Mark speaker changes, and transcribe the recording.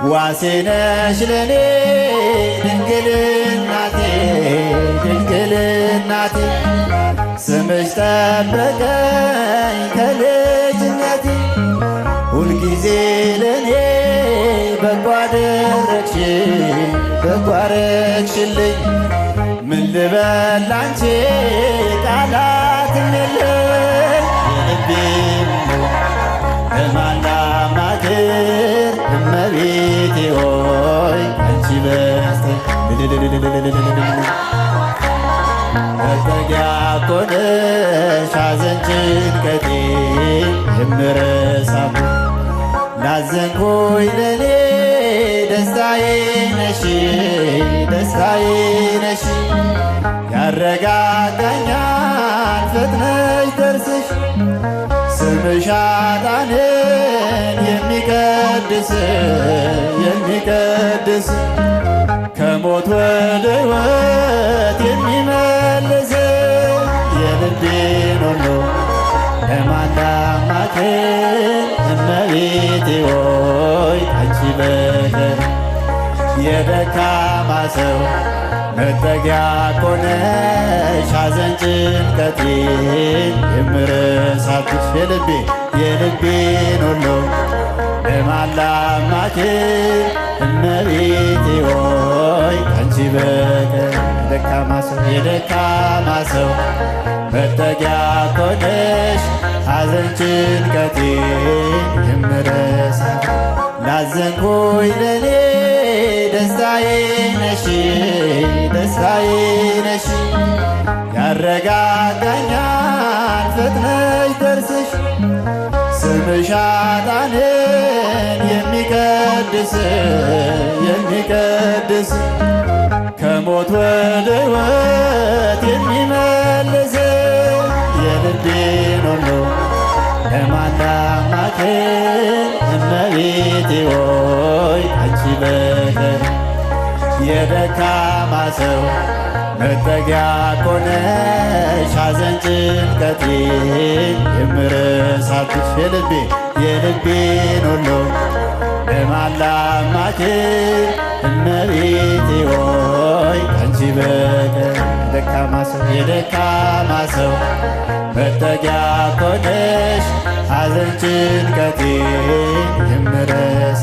Speaker 1: ዋሴ ነሽ ለኔ ድንግል እናቴ፣ ድንግል እናቴ፣ ስምሽ ጠበቀኝ ከልጅነቴ። ሁልጊዜ ለኔ በጎ አደረግሽ፣ በጎ አደረግሽልኝ። ምን ልበል ላንቺ፣ ቃላትም የለኝ። የልቤን ለማን ላማክር? እመቤቴ ሆይ አንቺ በስተቀር። መጠጊያ እኮ ነሽ፣ ሐዘን ጭንቀቴን የምረሳበት። ላዘንኩኝ ለኔ ደስታዬ ነሽ፣ ደስታዬ ነሽ። ያረጋጋኛል ፈጥነሽ ደርስሽ። ስምሽ ኃጥአንን የሚቀድስ፣ የሚቀድስ፣ ከሞት ወደ ሕይወት የሚመልስ። የልቤን ሁሉ ለማን ላማክር? እመቤቴ ሆይ አንቺ በቀር። የደካማ ሰው መጠጊያ እኮ ነሽ፣ ሐዘን ጭንቀቴን የምረሳብሽ። የልቤን ሁሉ ለማን ላማክር? እመቤቴ ሆይ አንቺ በቀር። የደካማ ሰው፣ የደካማ ሰው መጠጊያ እኮ ነሽ፣ ሐዘን ጭንቀቴን የምረሳ። ላዘንኩኝ ለኔ ደስታዬ ነሽ፣ ደስታዬ ነሽ። ያረጋጋኛል ፈጥነሽ ደርስሽ። ስምሽ ኃጥአንን የሚቀድስ፣ የሚቀድስ፣ ከሞት ወደ ሕይወት የሚመልስ። የልቤን ሁሉ ለማን ላማክር? እመቤቴ ሆይ አንቺ በቀር። የደካማ ሰው መጠጊያ እኮ ነሽ፣ ሐዘን ጭንቀቴን የምረሳብሽ። የልቤን ሁሉ ለማን ላማክር? እመቤቴ ሆይ አንቺ በቀር። የደካማ ሰው፣ የደካማ ሰው መጠጊያ እኮ ነሽ፣ ሐዘን ጭንቀቴን የምረሳ።